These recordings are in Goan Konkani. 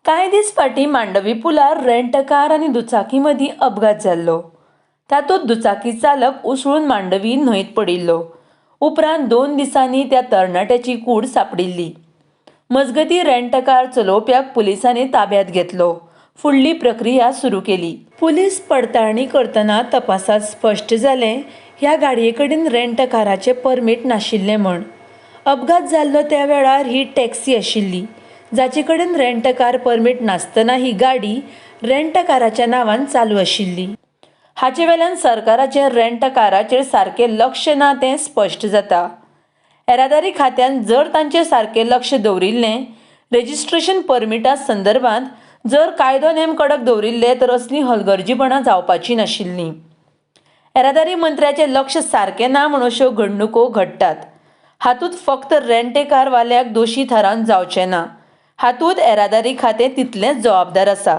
कांय दीस फाटीं मांडवी पुलार रेंट कार आनी दुचाकी मदीं अपघात जाल्लो. तातूंत दुचाकी चालक उसळून मांडवी न्हंयत पडिल्लो. उपरांत 2 दिसांनी त्या तरणाट्याची कूड सांपडिल्ली. मजगतीं, रेंट कार चलोवप्याक पुलिसांनी ताब्यांत घेतलो. फुडली प्रक्रिया सुरू केली. पुलीस पडताळणी करतना तपासांत स्पश्ट जालें, ह्या गाडये कडेन रेंट काराचें परमीट नाशिल्लें म्हूण. अपघात जाल्लो त्या वेळार ही टॅक्सी आशिल्ली, जाचे कडेन रेंट कार परमीट नासतना ही गाडी रेंट काराच्या नांवान चालू आशिल्ली. हाचे वेल्यान सरकाराचें रेंट काराचेर सारकें लक्ष ना तें स्पश्ट जाता. येरादारी खात्यान जर तांचेर सारकें लक्ष दवरिल्लें, रजिस्ट्रेशन परमिटा संदर्भात जर कायदो नेम कडक दवरिल्ले तर असलीं हलगर्जीपणां जावपाचीं नाशिल्लीं. येरादारी मंत्र्याचें लक्ष सारकें ना म्हूण अश्यो घडणुको घडटात. हातूंत फक्त रेंटेकारवाल्याक दोशी थारावन जावचें ना. हातूंत येरादारी खातें तितलेंच जबाबदार आसा.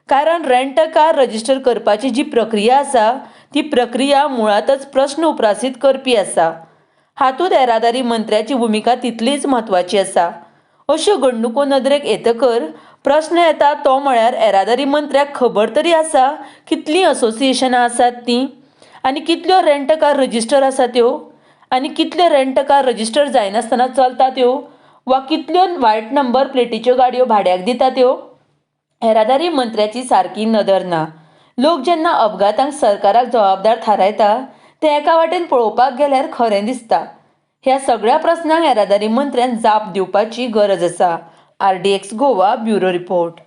कारण रेंट कार रजिस्टर करपाची जी प्रक्रिया आसा ती प्रक्रिया मुळांतच प्रस्न उप्रासीत करपी आसा. हातूंत येरादारी मंत्र्याची भुमिका तितलीच म्हत्वाची आसा. अश्यो घडणुको नदरेक येतकर प्रस्न येता तो म्हळ्यार येरादारी मंत्र्याक खबर तरी आसा कितलीं असोसिएशनां आसात तीं आनी कितल्यो रेंट कार रजिस्टर आसा त्यो आनी कितल्यो रेंट कार रजिस्टर जायनासतना चलता त्यो वा कितल्यो वायट नंबर प्लेटीच्यो गाडयो भाड्याक दिता त्यो. येरादारी मंत्र्याची सारकी नदर ना. लोक जेन्ना अपघातांक सरकाराक जबाबदार थारायता तें एका वाटेन पळोवपाक गेल्यार खरें दिसता. ह्या सगळ्या प्रस्नांक येरादारी मंत्र्यान जाप दिवपाची गरज आसा. RDX Goa bureau report.